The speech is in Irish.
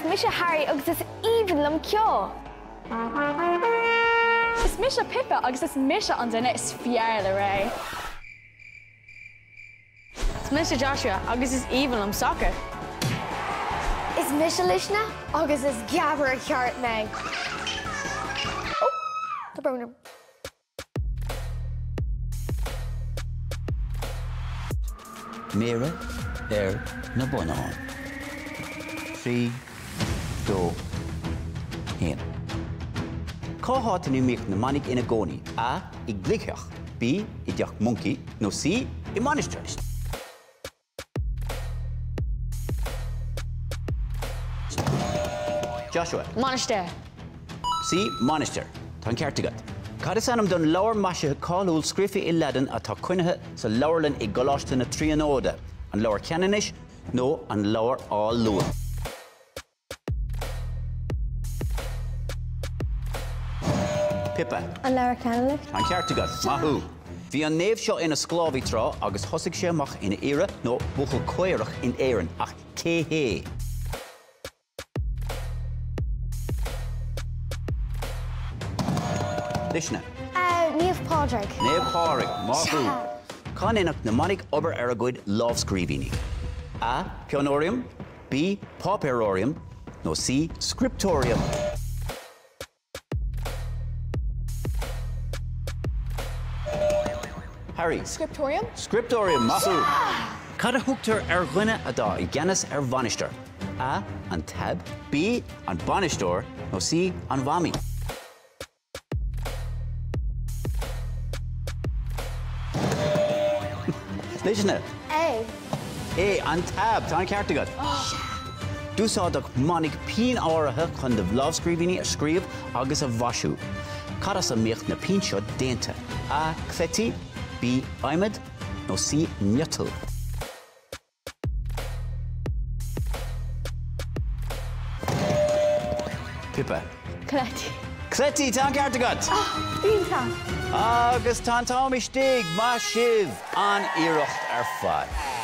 mise Harry agus is aoibhinn liom ceol! Is mise Pippa agus is mise an duine is fearr le Ray. Is mise Joshua agus is aoibhinn liom sacar. Is mise Luisne agus is geabaire ceart mé. Ó! Tá brón orm. Méara ar na bonnáin. 3, 2, 1. Cá háit ina mbíodh na manaigh ina gcónaí? A. I gcloigtheach. B. I dteach moncaí. Nó C. I mainistir. Joshua. Mainistir. C. Mainistir. Tá an ceart agat. Cad is ainm don leabhar maisithe cáiliúil scríofa i Laidin atá coinnithe sa leabharlann i gColáiste na Tríonóide, an Leabhar Ceanannais nó an Leabhar á Lua? Pippa. An Leabhar Ceanannais. Tá an ceart agat. Maith thú. Bhí an naomh seo ina sclábhaí tráth agus thosaigh sé amach ina aoire nó buachaill caorach in Éirinn, ach cé hé? Luisne. Naomh Pádraig. Naomh Pádraig. Maith thú. Cá ndéanadh na manaigh obair ar a gcuid lámhscríbhinní? A. Pionóiriam. B. Páipéaróiriam nó C. Scrioptóiriam. Harry. Scrioptóiriam. Scrioptóiriam, maith thú! Cad a thugtar ar dhuine atá i gceannas ar mhainistir? A. An t-ab. B. An bainisteoir nó C. An mhamaí. Luisne. A. A, an t-ab. Tá an ceart agat. D'úsáideadh manaigh pinn áirithe chun na lámhscríbhinní a scríobh agus a mhaisiú. Cad as a mbíodh na pinn seo déanta? A, Cleití, B, Adhmad nó C, Miotal? Pippa. Cleití. Cleití, tá an ceart agat! Iontach! Agus tá an t-am istigh! Maith sibh! An-iarracht ar fad.